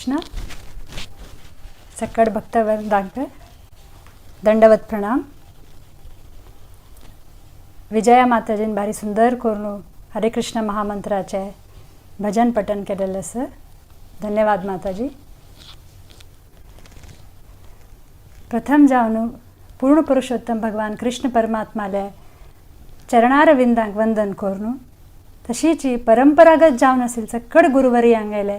कृष्ण। सकड भक्तवृंदांक दंडवत प्रणाम। विजया माताजीन भारी सुंदर करून हरे कृष्ण महामंत्राचे भजन पठन केलेलं आसा। धन्यवाद माताजी। प्रथम जावन पूर्ण पुरुषोत्तम भगवान कृष्ण परमात्माले चरणारविंदांक वंदन करून तशीच परंपरागत जावन असेल सकड गुरुवरी हांगेले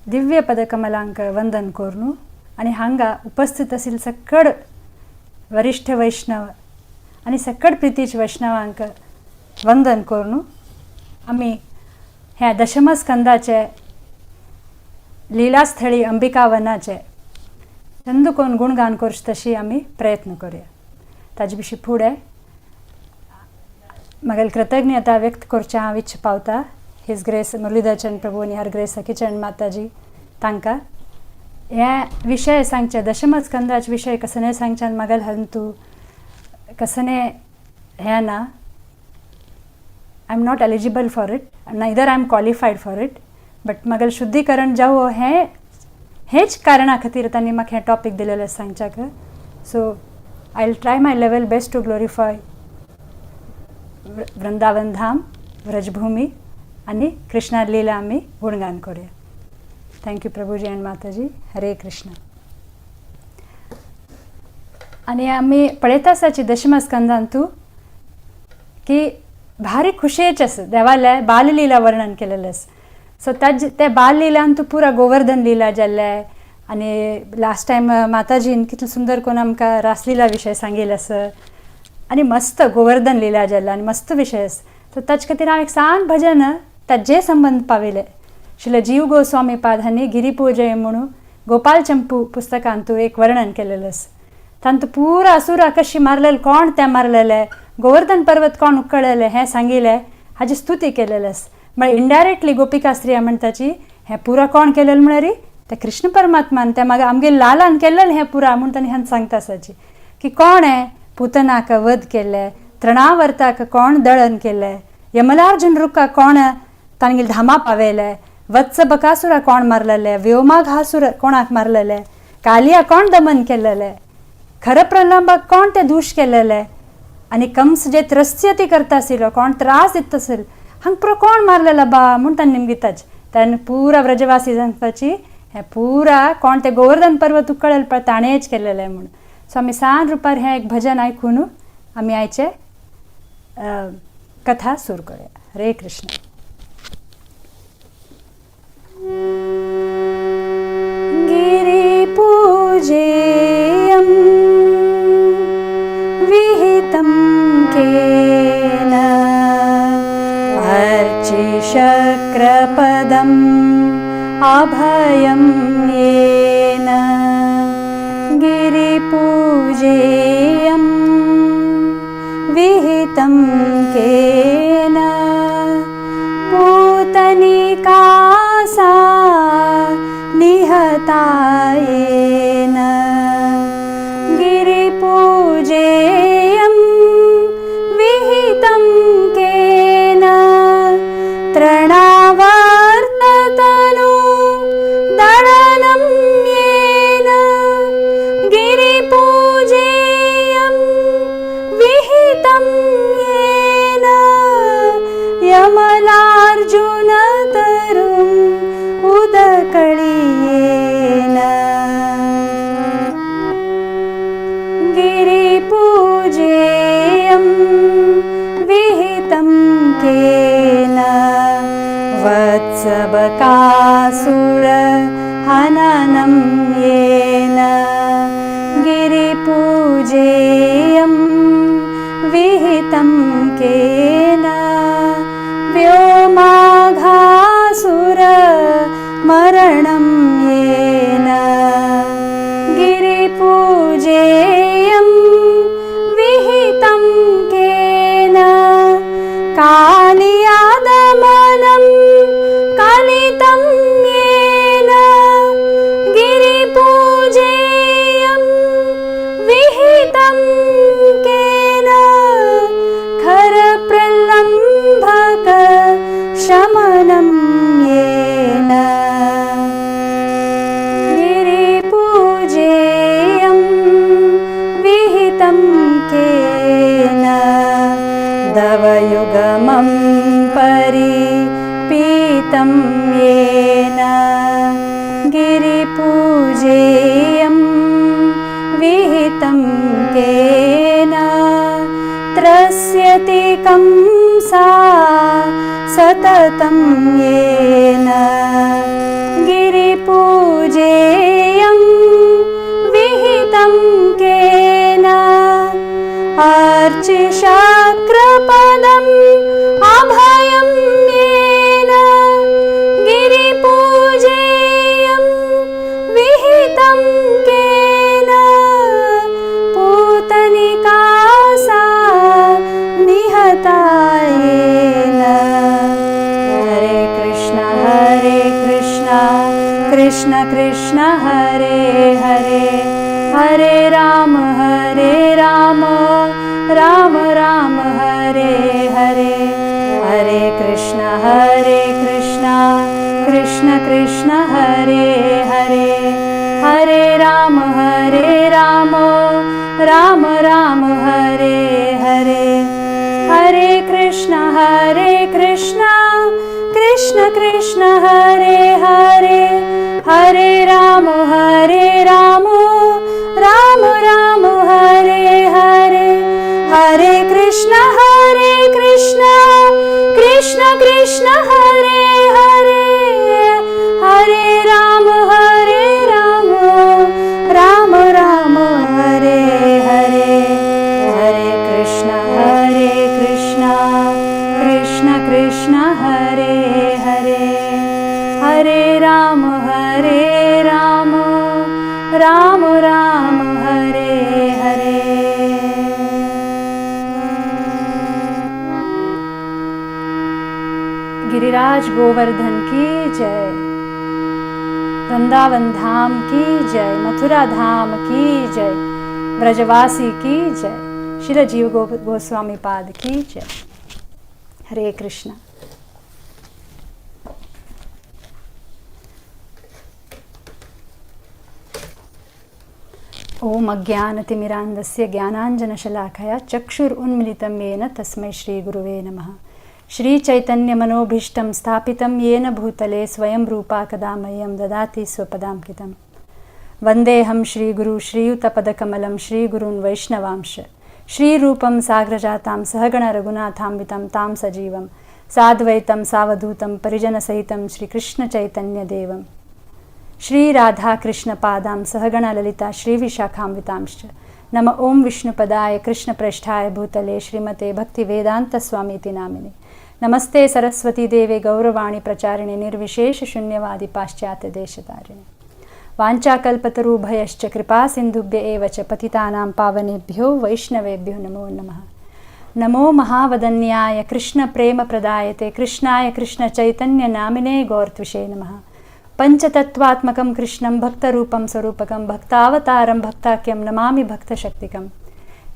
दिव्य पदकमलांक वंदन करून आणि हांगा उपस्थित असेल सकड वरिष्ठ वैष्णव आणि सकड प्रितीच वैष्णवांक वंदन करून आम्ही ह्या दशमस्कंदाचे लीलास्थळी अंबिकावनाचे चंदकोन गुणगान करचे तशी आम्ही प्रयत्न करूया। ताजे विशीं फुडें मगेल कृतज्ञता व्यक्त करचे हांव इच्छा पावता his grace मुरलीधरचंद प्रभू आनी हर ग्रेस सखीचंद माताजी तांकां हे विशय सांगचे दशमस्कंदाचे विशय कसने सांगच्यान मगल हंतू कसने हें ना। I am not eligible for it, neither I am qualified for it, but मगल शुद्धीकरण जावं हें हेच कारणा खातीर तांणी म्हाका हें topic दिलेलें सांगच्याक। So I will try my level best to glorify Vrindavan Dham, Vrajbhumi आनी कृष्णा लीला आमी गुणगान करूया। Thank you Prabhuji and Mataji. Hare Krishna. आनी आमी पळयता आसाची दशमस्कंदांतू की भारी खुशयेचें आसा देवाले बाललीला वर्णन केलेलें आसा। सो ताजे ते बाललीलान तूं पुरा गोवर्धन लीला जाल्लें आनी लास्ट टायम माताजीन कितलें सुंदर करून आमकां रासलीला विशय सांगिल्लो आसा आनी मस्त गोवर्धन लीला जाल्लें आनी मस्त विशय आसा। सो ताजे खातीर हांव एक सान भजन ताजे संबंद पाविलें। श्रील जीव गोस्वामी पाद हांणी गिरिपूजय म्हणून गोपाल चंपू पुस्तकांतू एक वर्णन केलेलें आसा। तांतू पुरा असुरा कशी मारलेले, कोण तें मारलेलें, गोवर्धन पर्वत कोण उकळलेलें हें सांगिल्लें, हाजी स्तुती केलेली आसा। म्हळ्यार इनडायरेक्टली गोपिका स्त्रिया म्हणटाची हें पुरा कोण केलेलें म्हळ्यार ते कृष्ण परमात्मान ते मागीर आमगे लालान केलेलें हें पुरा म्हूण तांणी हांगा सांगता आसाची की कोण हें पुतनाक वध केलें, तृणावर्ताक कोण दळण केलें, यमलार्जुन रुका कोण तांगेले धामा पावयलें, वत्स बकासुरा कोण मारलेलें, व्योमाघासुर कोणाक मारलेलें, कालिया कोण दमन केलेलें, खर प्रलंबाक कोण ते दूश केलेलें आनी कंस जे त्रस्यती करता आशिल्लो, कोण त्रास दिता आशिल्लो, हांगा पुरो कोण मारलेला बा म्हूण तांणी निमगिताच। ताणें पुरा व्रजवासी सांगपाची हें पुरा कोण ते गोवर्धन पर्वत उकळेल पळय ताणेंच केलेलें म्हूण। सो आमी सान रुपार हें एक भजन आयकून आमी आयचे कथा सुरू करूया। हरे कृष्ण। गिरिपूजेयं विहितं केन अर्चिशक्रपदम् अभयं येन गिरिपूजेयं विहितं केन पूतनिकासा निहता येन गिरिपूजेयं विहितं केन तृणावर्ततनु दळनं येन गिरिपूजेयं विहितं येन यमलार्जुनतरुम् उदकळियेन गिरिपूजेयं विहितं केन वत्सबकासुर हननं येन गिरिपूजेयं विहितं केन व्योमाघासुर मरणं येन गिरिपूजेयं विहितं केन कालियादमनं कलितं येन गिरिपूजेयं विहितं येन गिरिपूजेयं विहितं केन त्रस्यति कंसा सततं येन गिरिपूजेयं विहितं केन अर्चिशाक्रपदम् अभयं येन गिरिपूजेयं विहितं केन पूतनिकासा निहता येन। हरे कृष्ण कृष्ण कृष्ण हरे हरे, हरे राम राम राम हरे हरे, हरे कृष्ण कृष्ण कृष्ण हरे हरे, हरे राम राम राम हरे हरे, हरे कृष्ण कृष्ण कृष्ण हरे हरे, हरे राम राम राम हरे हरे, हरे कृष्ण कृष्ण कृष्ण हरे हरे, हरे राम राम राम हरे हरे, हरे कृष्ण कृष्ण कृष्ण हरे हरे, हरे राम राम राम हरे हरे। गिरिराज गोवर्धन की जय, वृंदावन धाम की जय, मथुरा धाम की जय, ब्रजवासी की जय, श्रील जीव गोस्वामी पाद की जय। हरे कृष्ण। ओम अज्ञानतिमिरान्धस्य ज्ञानाञ्जनशलाकया चक्षुरुन्मिलितं येन तस्मै श्रीगुरुवे नमः। श्रीचैतन्यमनोभीष्टं स्थापितं येन भूतले स्वयं रूपा कदा मह्यं ददाति स्वपदाङ्कितं। वन्देऽहं श्रीगुरु श्रीयुतपदकमलं श्रीगुरून् वैष्णवांश श्रीरूपं साग्रजातां सहगण रघुनाथान्वितं तां सजीवं साद्वैतं सावधूतं परिजनसहितं श्रीकृष्णचैतन्यदेवं श्रीराधाकृष्णपादां सहगण ललिता श्रीविशाखान्वितांश्च। नम ॐ विष्णुपदाय कृष्णप्रेष्ठाय भूतले श्रीमते भक्तिवेदान्तस्वामीति नामिने। नमस्ते सरस्वती देवे गौरवाणी प्रचारिणे निर्विशेष शून्यवादी पाश्चात्य देशतारिणे। वाञ्छाकल्पतरुभयश्च कृपा सिन्धुभ्य एव च पतितानां पावनेभ्यो वैष्णवेभ्यो नमो नमः। नमो महावदन्याय कृष्ण प्रेम प्रदायते कृष्णाय कृष्ण चैतन्य नामिने गौरत्विषे नमः। पंचतत्वात्मकं कृष्णं भक्तरूपं स्वरूपकं भक्तावतारं भक्ताख्यं नमामि भक्तशक्तिकं।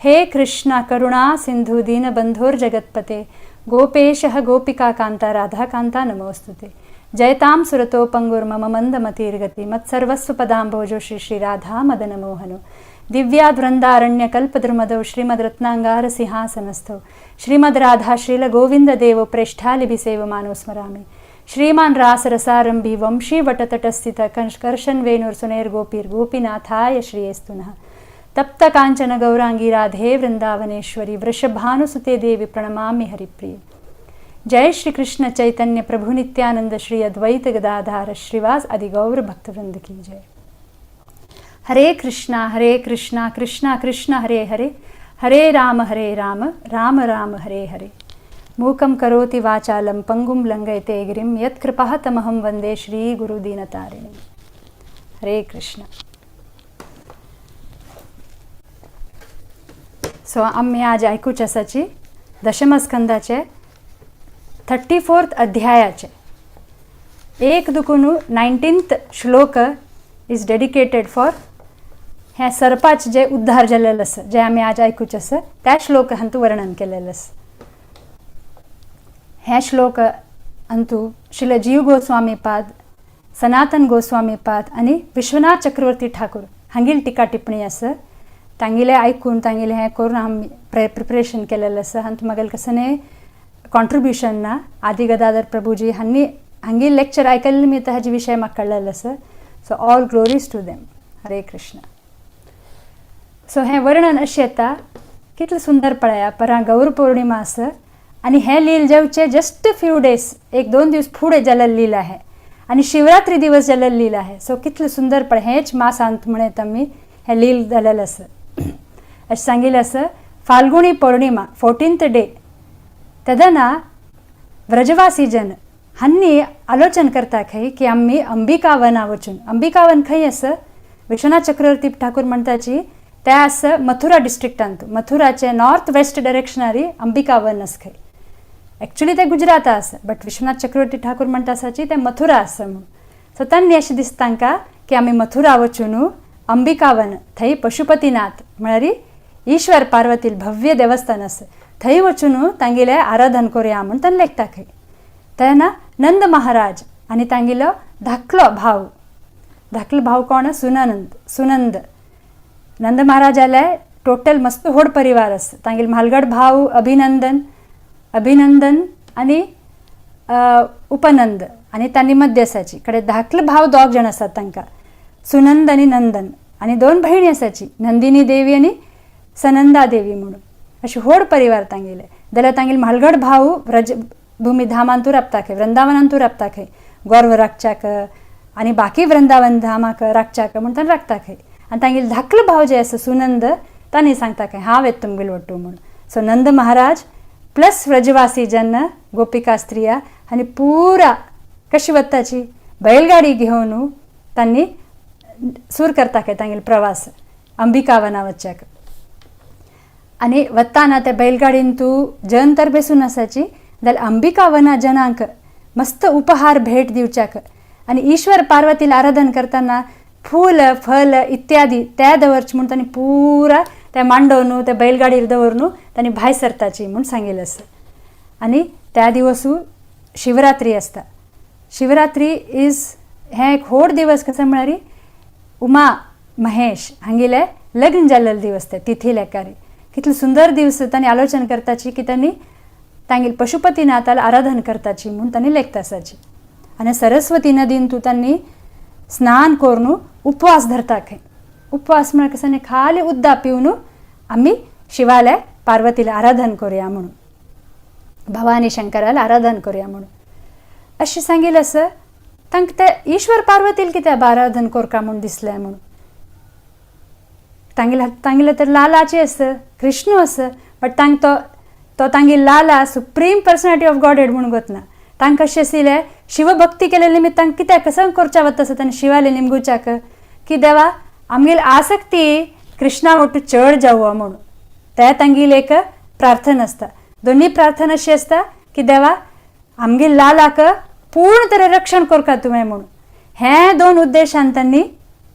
हे कृष्ण करुणा सिन्धु दीनबन्धोर्जगत्पते गोपेशः गोपिकाकान्ता राधाकान्ता नमोऽस्तुते। जयतां सुरतो पंगुर्मम मन्दमतिर्गति मत्सर्वस्वपदाम्भोजो श्री श्री राधा मदनमोहनो। दिव्याद्वृन्दारण्यकल्पद्रुमदौ श्रीमद्रत्नाङ्गारसिंहासनस्थौ श्रीमद्राधा श्रीलगोविन्ददेवो प्रेष्ठालिभिसेवमानो स्मरामि। श्रीमान रासरसारंभी वंशी वटतटस्थित कर्षन् वेणुर्सुनेर्गोपीर्गोपीनाथाय श्रियेस्तु नः। तप्त कांचन गौरांगी राधे वृंदावनेश्वरी वृषभानुसुते देवी प्रणमामि हरिप्रिये। जय श्री कृष्ण चैतन्य प्रभु नित्यानंद श्री अद्वैत गदाधार श्रीवास आदि गौर भक्तवृंद की जय। हरे कृष्णा कृष्णा कृष्ण हरे हरे, हरे राम राम राम हरे हरे। मूकं करोति वाचालं पंगुं लंघयते गिरिं यत्कृपः तमहं वंदे श्रीगुरुदीनतारिणीं। हरे कृष्ण। सो आमी आज आयकूच आसाची दशमस्कंदाचे 34 अध्यायाचे एक दुकून 19th श्लोक is dedicated for ह्या सर्पाचे जे उद्धार जाल्लेलो आसा, जे आमी आज आयकूच आसा त्या श्लोक हातूंत वर्णन केलेलें आसा। हे श्लोक अंतु श्रील जीव गोस्वामी पाद, सनातन गोस्वामी पाद आनी विश्वनाथ चक्रवर्ती ठाकूर हांगेली टिका टिप्पणी आसा। तांगेलें आयकून तांगेलें हें करून आमी प्रिपरेशन केलेलें आसा। हातूंत म्हागेलें कसलें कॉन्ट्रिब्युशन ना। आदि गदाधर प्रभुजी हांणी हांगे लेक्चर आयकल्ले निमित्त हाजे विशय म्हाका कळ्ळेलें आसा. So all glories to them. Hare Krishna. So हें वर्णन अशें येता, कितलें सुंदर पळया. परां गौर पौर्णिमा आसा आनी हें लील जावचें जस्ट फ्यू डेज, एक दोन दीस फुडें जाल्लें लील आहे आनी शिवरात्री दिवस जाल्लें लील आहे. सो कितलें सुंदर पळय, हेंच मासांत म्हणत आमी हें लील जालेलें आसा. अशें सांगिल्लें आसा, फाल्गुणी पौर्णिमा 14th day तेदना व्रजवासी जन हांनी आलोचन करता खंय की आमी अंबिकावना वचून. अंबिकावन खंय आसा? विश्वनाथ चक्रवर्ती ठाकूर म्हणटाची ते आसा मथुरा डिस्ट्रिक्टांत, मथुराचे नॉर्थ वेस्ट डायरेक्शनारी अंबिकावन आसा खंय. एक्चुली ते गुजराता आसा, बट विश्वनाथ चक्रवर्ती ठाकूर म्हणटा आसाची ते मथुरा आसा म्हणून. सो तांणी अशें दिसता तांकां की आमी मथुरा वचून अंबिकावन थंय पशुपतीनाथ म्हळ्यार ईश्वर पार्वतील भव्य देवस्थान आसा, थंय वचून तांगेलें आराधन करुया म्हूण तांणी लेखता खंय. तेन्ना नंद महाराज आनी तांगेलो धाकलो भाव, धाकलो भाव कोण? सुनंद. सुनंद. नंद महाराजाले टोटल मस्त व्हड परिवार आसा. तांगेलो म्हालगड भाव अभिनंदन, अभिनंदन आनी उपनंद आनी तांणी मध्य आसाची कडे धाकलो भाव दोग जाण आसात तांकां, सुनंद आनी नंदन, आनी दोन भयणी आसाची, नंदिनी देवी आनी सनंदा देवी म्हणून. अशें व्हड परिवार तांगेले. जाल्यार तांगेले म्हालगड भाव व्रज भूमी धामांतू राबता खंय, वृंदावनांतू राबता खंय, गोरव राखच्याक आनी बाकी वृंदावन धामाक राखच्याक म्हूण तांणी राखता खंय. आनी तांगेले धाकलो भाव जे आसा सुनंद, तांणी सांगता खंय हांव येता तुमगेले वट्टू म्हूण. सो नंद महाराज प्लस व्रजवासी जन, गोपिका स्त्रिया आनी पुरा कशी वताची बैलगाडी घेवन तांणी सूर करता खंय तांगेलो प्रवास अंबिकावना वच्च्याक. आनी वताना त्या बैलगाडीन तूं जन तर बेसून आसाची, जाल्यार अंबिकावना जनांक मस्त उपहार भेट दिवच्याक आनी ईश्वर पार्वतीला आराधन करताना फूल फल इत्यादी त्या दवरचे म्हूण तांणी पुरा त्या मांडोवन त्या बैलगाडीर दवरून तांणी भायर सरताची म्हूण सांगिल्लें आसा. आनी त्या दिवसू शिवरात्री आसता. शिवरात्री is हें एक व्हड दिवस, कसो म्हळ्यार उमा महेश हांगेले लग्न जाल्लेले दिवस ते तिथी लेखारी. कितलो सुंदर दिवस. तांणी आलोचन करताची की तांणी तांगेले पशुपतीनाथाला आराधन करताची म्हूण तांणी लेखता आसाची. आनी सरस्वती नदीन तूं तांणी स्नान करून उपवास धरता खंय. उपवास म्हळ्यार कसं न्ही, खाली उद्दा पिवन आमी शिवालय पार्वतीला आराधन करूया म्हणून, भवानी शंकराला आराधन करूया म्हणून अशें सांगिल्लें आसा. तांकां ते ईश्वर पार्वतील कित्याक आराधन करका म्हूण दिसलें म्हणून? तांगेले तांगेले तर लालाचे आसा, कृष्णू आसा, बट तांकां तो तो तांगे Lala supreme personality of God head म्हूण गोतना. तांकां कशें आशिल्लें, शिवभक्ती केलेले निमित्त तांकां कित्याक कसं करच्या वता आसा तांणी शिवाले निमगुच्याक की देवा आमगेली आसक्ती कृष्णा वट्टू चड जावं म्हणून. ते तांगेली एक प्रार्थना आसता. दोन्ही प्रार्थना अशी आसता की देवा आमगेल लालाक पूर्ण तरे रक्षण करका तुवें म्हणून. हे दोन उद्देशान तांणी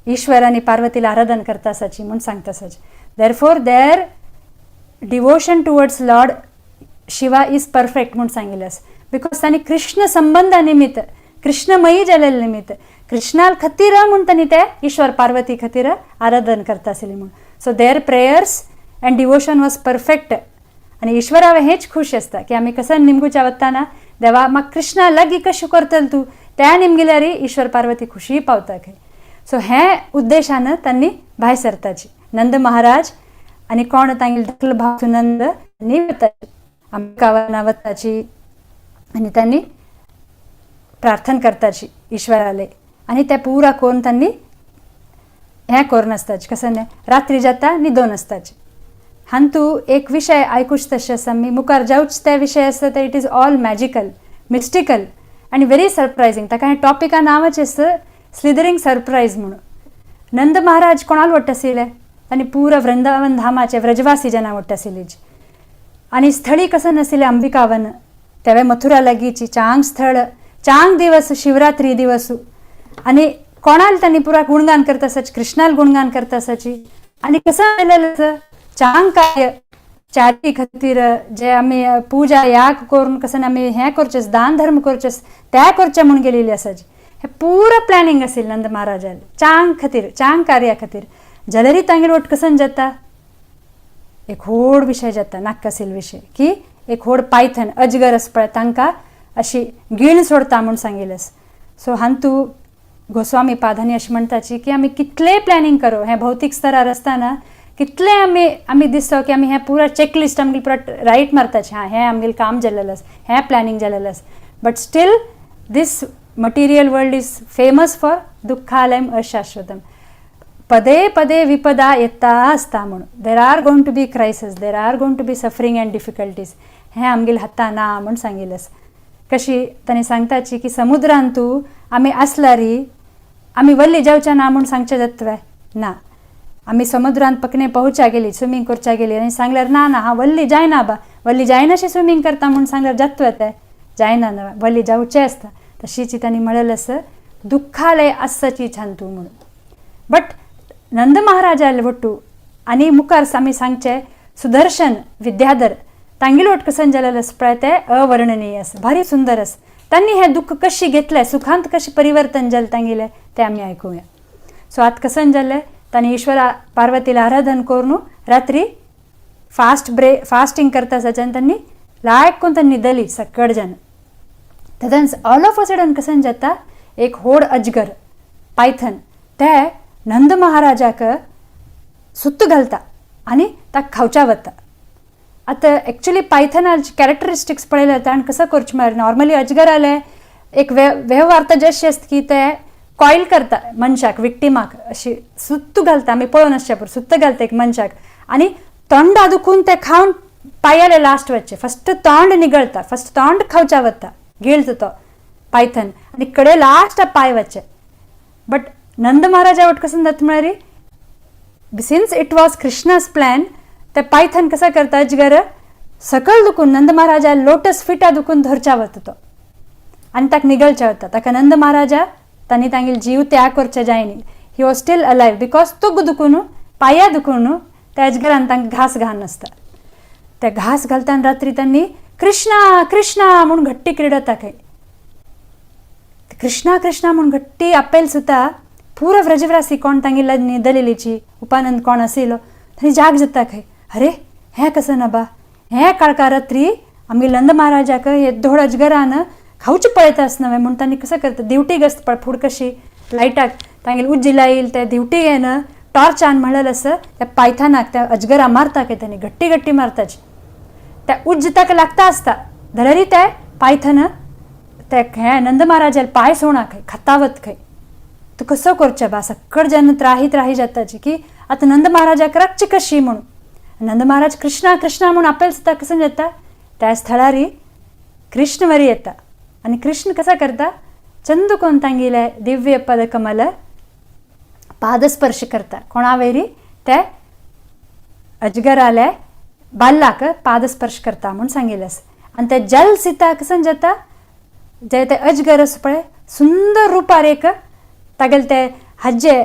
ईश्वर आनी पार्वतीला आराधन करता आसाची म्हूण सांगता आसाची. Therefore their devotion towards Lord Shiva is perfect म्हूण सांगिल्लें आसा, because तांणी कृष्ण संबंदा निमित्त, कृष्णमयी जालेले निमित्त, कृष्णा खातीर म्हूण तांणी ते ईश्वर पार्वती खातीर आराधन करता आसली म्हूण. So their prayers and devotion was perfect. आनी ईश्वरा हेच खूश आसता की आमी कसं निमगुच्या वताना देवा म्हाका कृष्णा लागीं कशें करतले तूं, त्या निमगिल्यार ईश्वर पार्वती खुशी पावता खंय. सो हे उद्देशान तांणी भायर सरताची नंद महाराज आनी कोण तांगेले धाकलो भाव सुनंद आनी वताची अंबिकावना वताची आनी तांणी प्रार्थना करताची ईश्वराले. आनी ते पुरा करून तांणी हें करून आसताची, कसं न्ही, रात्री जाता न्हिदोन आसताची. हांतू एक विशय आयकूच तशें आसा, आमी मुखार जावच ते विशय आसा ते it is all magical, mystical आनी व्हेरी सरप्रायझींग. ताका हें टॉपिका नांवच आसा स्लिदरींग सरप्रायज म्हणून. नंद महाराज कोणाला वट्ट आशिल्ले? आनी पुरा वृंदावन धामाचे व्रजवासी जना वट्ट आशिल्ली. आनी स्थळी कसं नाशिल्लें अंबिकावन, तेवे मथुरा लागींची चांग स्थळ, चांग दिवस शिवरात्री दिवस. आनी कोणाला त्यांनी पुरा गुणगान करता आसाची, कृष्णाला गुणगान करता आसाची. आनी कसं आयलेलें चांग कार्य चारी खातीर जे आमी पूजा याग करून कसं आमी हें करचें, दान धर्म करचें, त्या करचें म्हूण गेलेली आसाची. हे पुरा प्लॅनिंग आशिल्लें नंद महाराजाले चांग खातीर, चांग कार्या खातीर. जाल्यारय तांगेले वट कसन जाता एक व्हड विशय जाता, नाक्कासील विशय की एक व्हड पायथन अजगर आसा पळय, तांकां अशी गीळ सोडता म्हूण सांगिल्लें. सो हांतू गोस्वामी पादांनी अशें म्हणटाची की आमी कितलें प्लॅनिंग करूं, हें भौतीक स्तरार आसतना कितलें आमी आमी दिसतो की आमी हें पुरा चॅकलिस्ट आमगेली पुरा रायट मारताची, हां हें आमगेलें काम जालेलें आसा, हें प्लॅनिंग जालेलें आसा, but still this material world is famous for दुःखालयम अशाश्वतम. पदे पदे विपदा येता आसता म्हणून there are going to be crisis, there are going to be suffering and difficulties. हें आमगेले हाता ना म्हूण सांगिल्लें. कशी तांणी सांगताची की समुद्रांतू आमी आसल्यारी आमी वल्ली जावच्या ना म्हूण सांगचें जातलें ना. आमी समुद्रांत पकने पोवच्या गेली, स्विमींग करच्या गेली आनी सांगल्यार ना ना हांव वल्ली जायना बा, वल्ली जायनाशी स्विमींग करता म्हूण सांगल्यार जातलें तें? जायना ना, वल्ली जावचें आसता. तशीच तांणी म्हणलेलें आसा दुःखालय आसची छान तूं म्हणून. बट नंद महाराजाले ಒಟ್ಟು आनी मुखार आमी सांगचें सुदर्शन विद्याधर तांगेले वट कसन जालेलें आसा पळय तें अवर्णनीय आसा, भारी सुंदर आसा. तांणी हें दुःख कशी घेतलें, सुखांत कशें परिवर्तन जालें तांगेलें तें आमी आयकुया. सो आतां कसन जालें, तांणी ईश्वरा पार्वतीला आराधन करून रात्री फास्ट ब्रे फास्टिंग करता आसच्यान तांणी लायक करून तांणी न्हिदली सकड जाण. तेन्ना ऑल ऑफ अ सडन कसन जाता, एक होड अजगर पायथन ते नंद महाराजाक सुत्त घालता आनी ताका खावच्या वता. आतां एक्चुली पायथनाचे कॅरेक्टरिस्टिक्स पळयल्यार ताणें कसो करचें म्हळ्यार नॉर्मली अजगराले एक व्यवहार तर जशे आसता की ते कॉयल करता मनशाक, विक्टिमाक अशी सुत्त घालता, आमी पळोवन आसचे पळय सुत्त घालता एक मनशाक आनी तोंडा दुखून ते खावन पायाले लास्ट वचचे, फस्ट तोंड निगळता, फस्ट तोंड खावच्या वता गिळता तो पायथन आनी कडे लास्ट पांय वचचे. बट नंद महाराजा वट कसं जाता म्हळ्यार since it was Krishna's plan, ते पायथन कसं करता अजगर सकल दुखून नंद महाराजा लोटस फिटा दुखून धरच्या वता तो आनी ताका निगळच्या वता. ताका नंद महाराजा तांणी तांगेले जीव त्याग करचे जायनी, he was still alive because तुग दुखून पाया दुखून त्या अजगरान तांकां घास घालून आसता. ते घास घालताना रात्री त्यांनी कृष्णा कृष्णा म्हणून घट्टी क्रिडता खंय, कृष्णा कृष्णा म्हणून घट्टी आपेल सुद्दां पुरो व्रजवासी कोण तांगेली न्हिदलेलीची उपानंद कोण आशिल्लो तांणी जाग जाता खंय, अरे हें कसं ना बा, हें काळका रात्री आमगे नंद महाराजाक येद्दोड अजगरान खावचें पळयता आसना म्हूण तांणी कसं करता दिवटी गस्त पळ फूड कशी लायटाक तांगेली उज्जी लायल ते दिवटी घेन टॉर्चान म्हणलेलें आसा त्या पायथानाक त्या अजगरा मारता खंय तांणी घट्टी घट्टी मारताची, त्या उज्ज ताका लागता आसता जाल्यारय ते पायथन ते हें नंद महाराजाले पांय सोणा खंय खतावत खंय. तूं कसो करचें बा, सक्कड जेन्ना त्राही त्राही जाताची की आतां नंद महाराजाक राखची कशी म्हणून. नंद महाराज कृष्णा कृष्णा म्हणून आपेल सुद्दां कसं जाता त्या स्थळारी कृष्ण वरी येता आनी कृष्ण कसा करता चंद कोण तांगेले दिव्य पदकमल पादस्पर्श करता, कोणा वयरी ते अजगराले बाल्लाक पादस्पर्श करता म्हूण सांगिल्लें आसा. आनी ते जल सीता कसं जाता जे ते अजगर आसा पळय सुंदर रुपार एक तागेले ते हाजे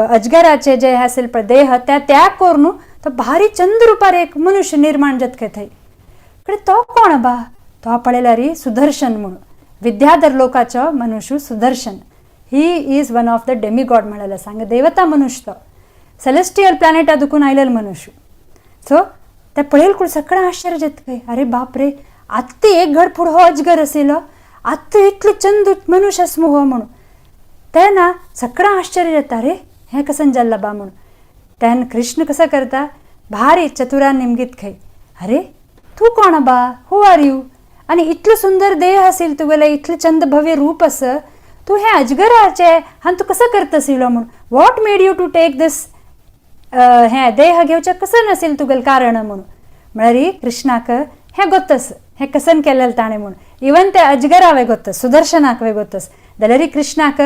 अजगराचे जे आसेल पळय देह त्या त्याग करून तो भारी चंद रुपार एक मनुष्य निर्माण जाता खंय थंय. कडे तो कोण बा, तो पळयल्यार सुदर्शन म्हणून विद्याधर लोकाचो मनुष्य Sudarshan, he is one of the demigod म्हणलेलो आसा, हांगा देवता मनुष्य तो सेलेस्टियल प्लॅनेटा दुखून आयलेलो मनुष्य. सो ते पळयल कूड सगळें आश्चर्य जाता खंय, अरे बाप रे आत्तां एक घड फुडें हो अजगर आशिल्लो आत्तां इतलो चंद मनुष्य आसा हो म्हणून. तेन्ना सगळें आश्चर्य जाता, अरे हें कसन जाल्लां बा म्हणून. तेन्ना कृष्ण कसो करता भारी चतुरान निमगीत खंय, अरे तूं कोण बा, who are you, आनी इतलो सुंदर देह आशिल्लो तुगेलें, इतलें चंद भव्य रूप आसा, तूं हें अजगराचें आनी तूं कसो करता आशिल्लो म्हणून, what made you to take this हें देह घेवचें कसं नाशिल्लें तुगेलें कारण म्हणून. म्हळ्यार कृष्णाक हें गोत्तस हें कसन केलेलें ताणें म्हणून, इवन ते अजगरावे गोत्तस सुदर्शनाक वे गोत्तस जाल्यार कृष्णाक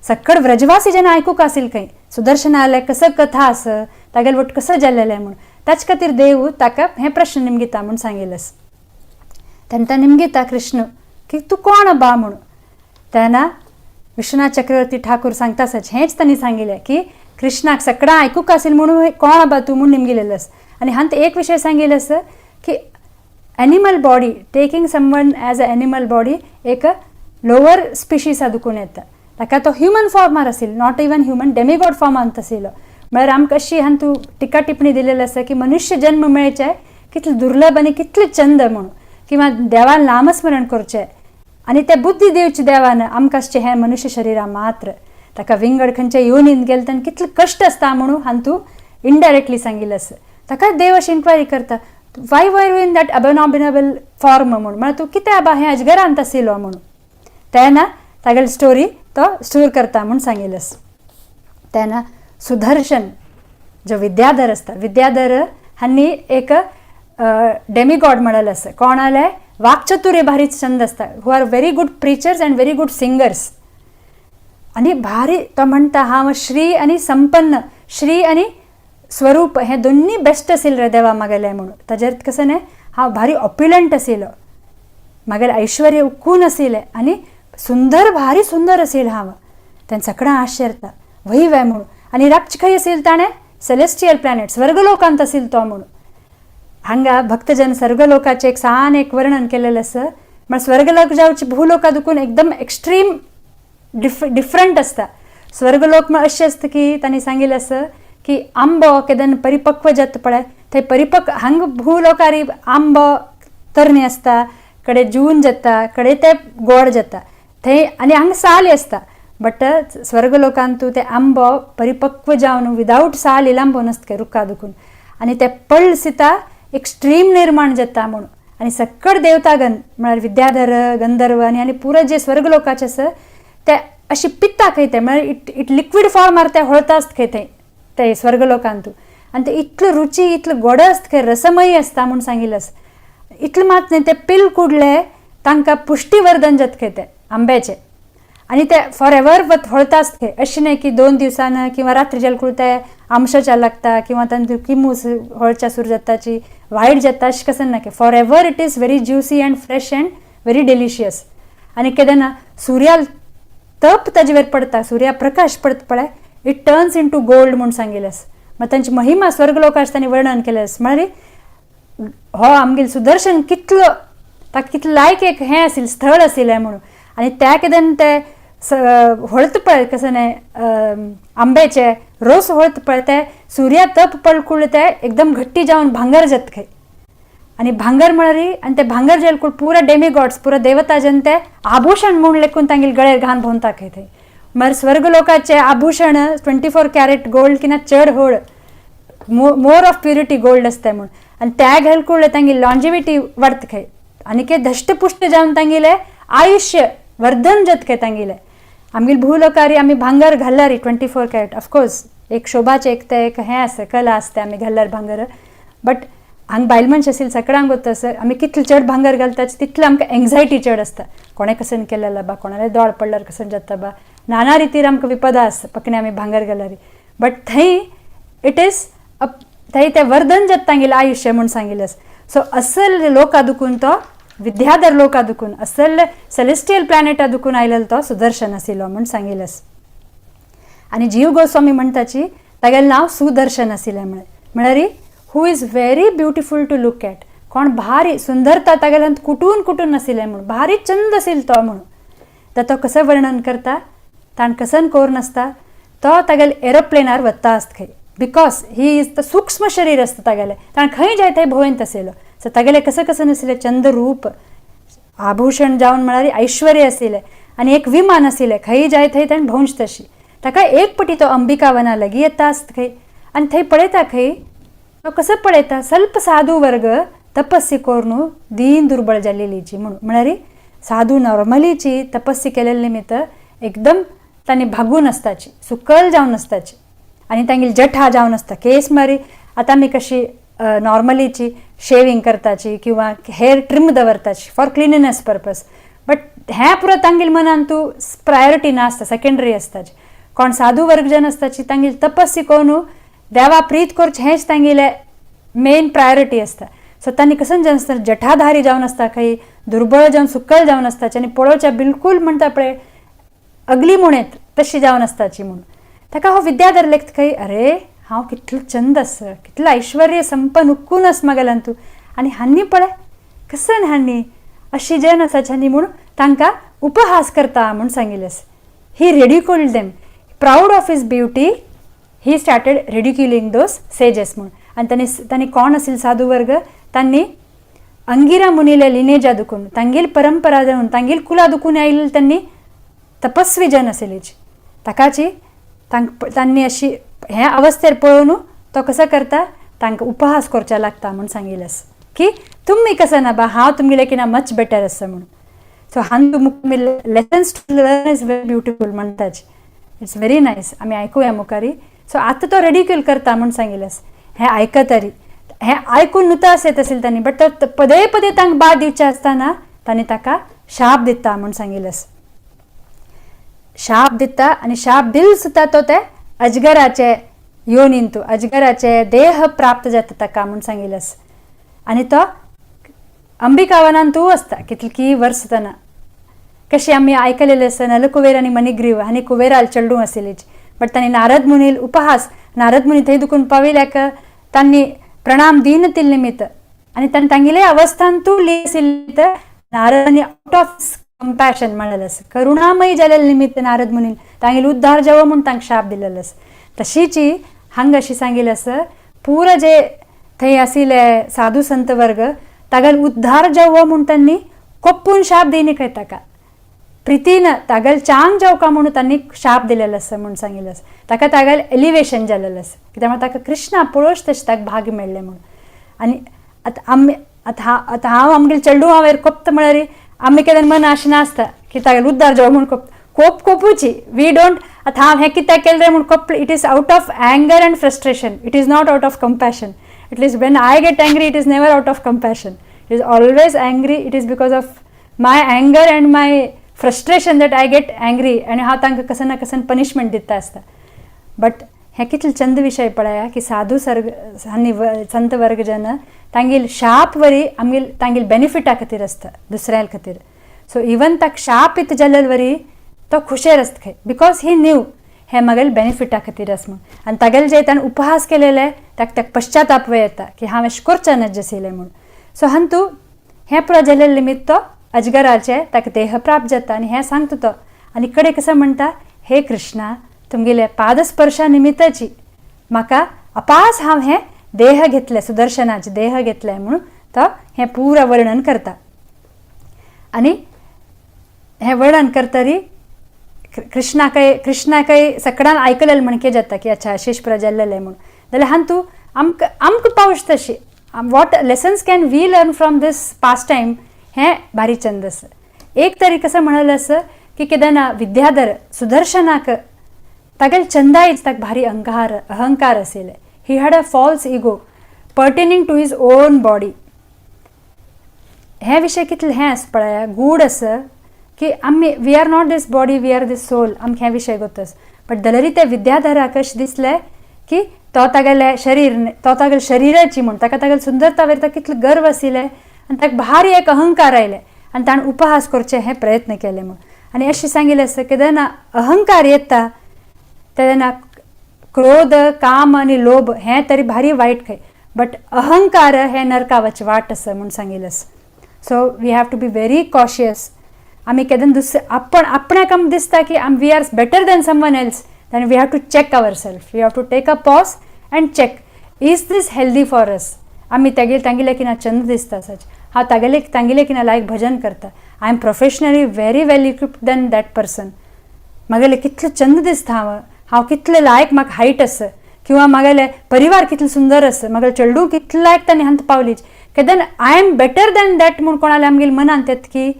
सक्कड व्रजवासी जेन्ना आयकूंक आशिल्लें खंय सुदर्शनाले कसं कथा आसा तागेलें वट कसं जाल्लेलें म्हूण, ताचे खातीर देव ताका हें प्रश्न निमगिता म्हूण सांगिल्लें आसा. तेन्ना निमगिता कृष्ण की तूं कोण बा म्हणून. तेन्ना विश्वनाथ चक्रवर्ती ठाकूर सांगता आसा हेंच तांणी सांगिल्लें की कृष्णाक सगळां आयकूंक आशिल्लें म्हणून कोण बा तूं म्हूण निमगिलेलें आसा. आनी हांत एक विशय सांगिल्लें आसा की animal body taking someone as a animal body एक लोवर स्पिशीसा दुखून येता, ताका तो ह्युमन फॉर्मार आशिल्लो, not even human demigod फॉर्मांत आशिल्लो. म्हळ्यार आमकां अशी हांतू टिका टिप्पणी दिलेली आसा की मनुष्य जन्म मेळचें कितलें दुर्लभ आनी कितलें चंद म्हणून, किंवा देवान नामस्मरण करचें. आनी ते बुद्धी दिवची देवान आमकां आसचें हें मनुष्य शरीरा मात्र. ताका विंगड खंयच्या योनीन गेले तेन्ना कितले कश्ट आसता म्हणून हांतू इनडायरेक्टली सांगिल्लें आसा. ताका देव अशी इन्क्वायरी करता, why were you in that abominable form म्हणून, म्हळ्यार तूं कितें आबा हें अजगरांत आशिल्लो म्हणून. तेन्ना तागेली स्टोरी तो सूर करता म्हूण सांगिल्लें आसा. तेन्ना सुदर्शन जो विद्याधर आसता, विद्याधर हांणी एक डेमिगॉड म्हणलें आसा. कोणाले वाक्चतुर्य भारी छंद आसता, who are very good preachers and very good singers. आनी भारी तो म्हणटा हांव श्री आनी संपन्न, श्री आनी स्वरूप हे दोन्ही बेस्ट आशिल्ले रे देवा मागेले म्हणून. ताजेर कसं न्ही हांव भारी ऑप्युलंट आशिल्लो, मागेलें ऐश्वर्य उक्कून आशिल्लें आनी सुंदर भारी सुंदर आशिल्लें हांव. तेन्ना सगळ्यां आश्चर्यता वही वे म्हणून. आनी रातचे खंय आशिल्लें ताणें सेलेस्टियल प्लॅनेट स्वर्गलोकांत आशिल्लो तो म्हणून. हांगा भक्तजन स्वर्गलोकाचें एक सान एक वर्णन केलेलें आसा. म्हळ्यार स्वर्गलोक जावचे भूलोका दुखून एकदम एक्स्ट्रीम डिफरंट आसता. स्वर्गलोक म्हळ्यार अशें आसता की तांणी सांगिल्लें आसा की आंबो केदन परिपक्व जाता पळय, थंय परिपक्व हांगा भूलोकारी आंबो तरणे आसता, कडे जून जाता, कडे ते गोड जाता थंय आनी हांगा साली आसता. बट स्वर्गलोकांतू ते आंबो परिपक्व जावन विदावट साल इलांबो नासता रुखा दुखून आनी ते पळ सिता एक स्ट्रीम निर्माण जाता म्हणून. आनी सकड देवतागण म्हळ्यार विद्याधर, गंधर्व आनी आनी पुरो जे स्वर्गलोकाचे आसा ते अशी पित्ता खंय ते, म्हळ्यार it it liquid फॉर्मार ते होळता आसता खंय थंय ते स्वर्गलोकांतू. आनी ते इतलो रुची, इतलो गोड आसता खंय, रसमयी आसता म्हूण सांगिल्लें आसा. इतलें मात न्हय, ते पिल कुडले तांकां पुश्टीवर्धन जाता खंय ते आंब्याचे आनी ते फॉर एवर वत होळता आसता खंय. अशें न्हय की 2 दिवसान किंवा रात्री जेल कुळ ते आमशाच्या लागता किंवा तांतूं किमूस होळच्या सुरू जाताची वायट जाता, अशें कसं ना की for ever it is very juicy and fresh and very delicious. आनी केन्ना सुर्या तप ताजेर पडता, सुर्या प्रकाश पडता पळय, it turns in to gold म्हूण सांगिल्लें आसा. मागीर तांची महिमा स्वर्गलोकाच तांणी वर्णन केलें आसा. म्हळ्यार हो आमगेलो सुदर्शन कितलो ताका कितलो लायक एक हें आशिल्लें स्थळ आशिल्लें म्हणून. आनी त्या केदन ते होळत पळय कसं न्हय आंब्याचे रोस होळत पळय, ते सुर्या तप पडकुळ ते एकदम घट्टी जावन भांगर जाता खंय. आनी भांगर म्हळ्यार आनी ते भांगर जेल कुळ पुरा डेमिगॉड्स, पुरा देवता जन ते आभूषण म्हूण लेखून तांगेले गळ्यार घान भोंवता खंय थंय. म्हळ्यार स्वर्गलोकाचे आभूषण 24 कॅरेट गोल्ड किंवा चड Hol more of purity gold आसता म्हूण. आनी त्या घालकुळ तांगेली लॉन्जिविटी वाडटा खंय आनी के धश्टपुश्ट जावन तांगेलें आयुश्य वर्धन जाता खंय तांगेलें. आमगेले भूलोकारी आमी भांगर घाल्यार 24 कॅरेट ऑफकोर्स एक शोभाचें एक तें एक हें आसता, कला आसता आमी घाल्यार भांगर. बट हांगा बायल मनश आशिल्ली सगळ्यांक वता आसा, आमी कितलें चड भांगर घालता तितलें आमकां एंग्जायटी चड आसता, कोणें कसन केलें बा, कोणाले दोळ पडल्यार कसन जाता बा, नाना रितीर आमकां विपदा आसता पकणे आमी भांगर घाल्यार. बट थंय it is थंय तें वर्धन जाता तांगेलें आयुश्य म्हूण सांगिल्लें आसा. सो असल लोका दुखून तो विद्याधर लोका दुखून असल सेलेस्टियल प्लॅनेटा दुखून आयलेलो तो सुदर्शन आशिल्लो म्हूण सांगिल्लें आसा. आनी जीव गोस्वामी म्हणटाची तागेलें नांव सुदर्शन आशिल्लें म्हळें, म्हळ्यार who is very beautiful to look at, कोण भारी सुंदरता तागेल्यान कुटून कुटून आशिल्लें म्हूण, भारी चंद आशिल्लो तो म्हणून. तर तो कसं वर्णन करता, ताण कसन कोर नासता तो तागेले एरोप्लेनार वता आसता खंय, because he is the सूक्ष्म शरीर आसता तागेलें, ताण खंय जाय थंय भोंवयत आशिल्लो. सो तागेलें कसं कसं नाशिल्लें चंद्ररूप आभूषण जावन म्हळ्यार ऐश्वर्य आशिल्लें आनी एक विमान आशिल्लें, खंय जाय थंय ताणें भोंवचें तशी. ताका एक पटी तो अंबिका वना लागीं येता आसता खंय आनी थंय पळयता खंय तो कसो पळयता स्वल्प साधू वर्ग तपस्या करून दीन दुर्बळ जाल्लेलीची म्हणून. म्हळ्यार साधू नॉर्मलीची तपस्या केलेले निमित्त एकदम तांणी भागून आसताची, सुकल जावन आसताची आनी तांगेली जठा जावन आसता केस मारी. आतां आमी कशी नॉर्मलीची शेविंग करताची किंवा हेअर ट्रीम दवरताची फॉर क्लिनिनेस पर्पज, बट हें पुरो तांगेले मनान तूं प्रायोरिटी नासता, सेकेंडरी आसताची. कोण साधू वर्ग जन आसताची तांगेली तपस्या करून देवा प्रीत करचें हेंच तांगेलें मेन प्रायोरिटी आसता. सो तांणी कसं जावन आसता जठाधारी जावन आसता खंय, दुर्बळ जावन सुकल जावन आसताची आनी पळोवच्या बिलकूल म्हणटा पळय अगली म्हूण येत तशी जावन आसताची म्हणून. ताका हो विद्याधर लेखता खंय, अरे हांव कितलो चंद आसा, कितलो ऐश्वर्य संपन्न उक्कून आसा म्हागेल्यान तूं, आनी हांनी पळय कसन हांणी अशी जन आसाची हांणी म्हूण तांकां उपहास करता म्हूण सांगिल्लें आसा. He ridiculed them, proud of his beauty he started ridiculing those sages म्हूण. आनी तांणी तांणी कोण आशिल्ले साधू वर्ग तांणी अंगिरा मुनीले लिनेजा दुखून, तांगेल परंपरा जावन, तांगेल कुला दुखून आयिल्ले त्यांनी तपस्वी जन आशिल्लीच. ताकाची तांणी अशी हे अवस्थेर पळोवन तो कसो करता, तांकां उपहास करच्या लागता म्हूण सांगिल्लें आसा की तुमी कसं ना बा, हांव तुमगेले किना मच बेटर आसा म्हणून. सो हांगा lessons to learn is very beautiful म्हणटाच, it's very nice. आमी आयकुया मुखारी. सो आतां तो रेडिक्यूल करता म्हूण सांगिल्लें आसा. हें आयकतरी हें आयकून नुतास येत आशिल्लें तांणी, बट तो पदे पदे तांकां बाद दिवचें आसतना तांणी ताका शाप दिता म्हूण सांगिल्लें आसा. शाप दिता आनी शाप दिल सुद्दां तो ते अजगराचे योनींतू, अजगराचे देह प्राप्त जाता ताका म्हूण सांगिल्लें आसा. आनी तो अंबिकावनान तूं आसता कितली वर्स तना. कशी आमी आयकलेलें आसा, नलकुवेर आनी मणिग्रीव आनी कुवेराल चेडूं आशिल्लीच, बट तांणी नारद मुनील उपहास, नारद मुनी थंय दुखून पाविल्याक तांणी प्रणाम दीन तिल निमित्त आनी तांणी तांगेले अवस्थान तूं ली आशिल्ली. तर नारद आनी आउट ऑफ कंपॅशन म्हणलेलें आसा, करुणामयी जालेले निमित्त नारद मुनीन तांगेले उद्धार जावो म्हूण तांकां शाप दिलेलो आसा. तशीची हांगा अशी सांगिल्लें आसा, पुरा जे थंय आशिल्ले साधू संत वर्ग तागेल उद्धार जावो म्हूण तांणी कोप्पून शाप दिनी खंय, ताका प्रितीन तागेल चांग जावका म्हणून तांणी शाप दिलेलो आसा म्हूण सांगिल्लें आसा. ताका तागेल एलिवेशन जालेलें आसा, कित्याक म्हळ्यार ताका कृष्णा पळोवच तशें ताका भाग्य मेळ्ळें म्हणून. आनी आतां आमी आतां आतां हांव आमगेले चेडूं हांव कोप्ता म्हळ्यार आमी केन्ना मन अशें नासता की तागेल उद्धार जावो म्हूण कोप कोप कोपूची we don't. आतां हांव हें कित्याक केलें रे म्हूण कोप, it is out of anger and frustration, it is not out of compassion. At least when I get angry, it is never out of compassion. It is always angry. It is because of my anger and my frustration that I get angry आनी हांव तांकां कसं ना कसं punishment दिता आसता. But हें कितले चंद विशय पळया की साधू सर्ग आनी संत वर्ग जन तांगेल शाप वरी आमगेल तांगेल बेनिफिटा खातीर आसता, दुसऱ्या खातीर. सो इवन ताका शाप इत जाल्ले वरी तो खुशेर आसता खंय, because he न्यू हे म्हागेले बेनिफिटा खातीर आसा म्हूण. आनी तागेले जे ताणें उपहास केलेले ताका ताका पश्चाताप येता की हांव अशें करचें नाजें आशिल्लें म्हूण. सो हांतू हें पुरो जाल्ले निमित्त तो अजगराचे ताका देह प्राप्त जाता आनी हें सांगता तो. आनी कडेन कसो म्हणटा, हे कृष्णा, तुमगेले पादस्पर्शा निमित्ताची म्हाका अपास हांव हें देह घेतलें, सुदर्शनाचें देह घेतलें म्हणून तो हें पुरा वर्णन करता. आनी हें वर्णन करतरी कृष्णाकय कृष्णाकय सकडान आयकलेलें म्हणके जाता की अच्छा अशेश पुरा जाल्लेलें म्हूण. जाल्यार हांतू आमकां आमकां पावस तशी what lessons can we learn from this pastime, हें भारी चंद आसा. एक तरी कसं म्हणलें आसा की केन्ना विद्याधर सुदर्शनाक तागेले चंदायच ताका भारी अहंकार अहंकार आशिल्ले. He had a false ego pertaining to his own body. हे विशय कितले हें आसा पळया, गूढ आसा की आमी we are not this body, we are this soul. आमकां हें विशय गोत आसा. बट जाल्यारय त्या विद्याधराक अशें दिसलें की तो तागेलें शरीर, तो तागेले शरिराची म्हूण ताका तागेले सुंदरता वयर ताका कितलो गर्व आशिल्लें आनी ताका भारी एक अहंकार आयले आनी ताणें उपहास करचे हे प्रयत्न केले म्हूण. आनी अशें सांगिल्लें आसा की जेन्ना अहंकार येता तेन्ना क्रोध, काम आनी लोभ हें तरी भारी वायट खंय, बट अहंकार हें नरकावाची वाट आसा म्हूण सांगिल्लें आसा. So we have to be very cautious. आमी केन्ना दुसरे आपण आपणाक आमकां दिसता की आम we are better than someone else, then we have to check ourself. We have to take a pause and check, is this healthy for us? आमी तागेले तांगेले किना चंद दिसता सच, हांव तागेले तांगेले किना लायक भजन करता, I am professionally very well equipped than that person, म्हागेले कितले चंद दिसता हांव, हांव कितले लायक, म्हाका हायट आसा, किंवा म्हागेले परिवार कितले सुंदर आसा, म्हागेले चेडूं कितले लायक तांणी हांत पावलीच, केदन I am better than that म्हूण कोणाले आमगेले मनांत येत की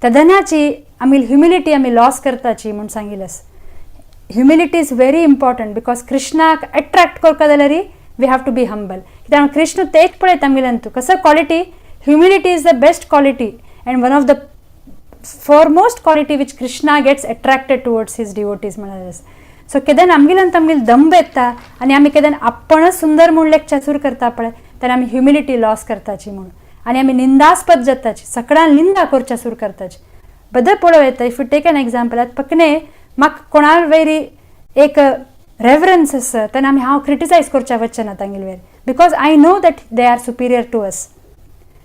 तेदनाची आमगेली ह्युमिलिटी आमी लॉस करताची म्हूण सांगिल्लें आसा. Humility is very important because कृष्णाक अट्रॅक्ट करपा जाल्यार we have to be humble, कित्याक कृष्ण तेच पळयता आमगेल्यान तूं कसो quality. Humility is the best quality and one of the foremost quality which Krishna gets attracted towards his devotees म्हळ्यार. सो केन्ना आमगेल्यान आमगेले दंभ येता आनी आमी केन्ना आपणच सुंदर म्हूण लेगीत सुरू करता पळय, तेन्ना आमी ह्युमिलिटी लॉस करताची म्हणून आनी आमी निंदास्पद जाताची, सकडान निंदा करच्या सुरू करताची. बदल पळोवं येता, if you take an example, आतां पकने म्हाका कोणा वयरी एक रेवरन्स आसा तेन्ना आमी हांव क्रिटिसायज करच्या वचना ना तांगेले वयर, because I know that they are superior to us.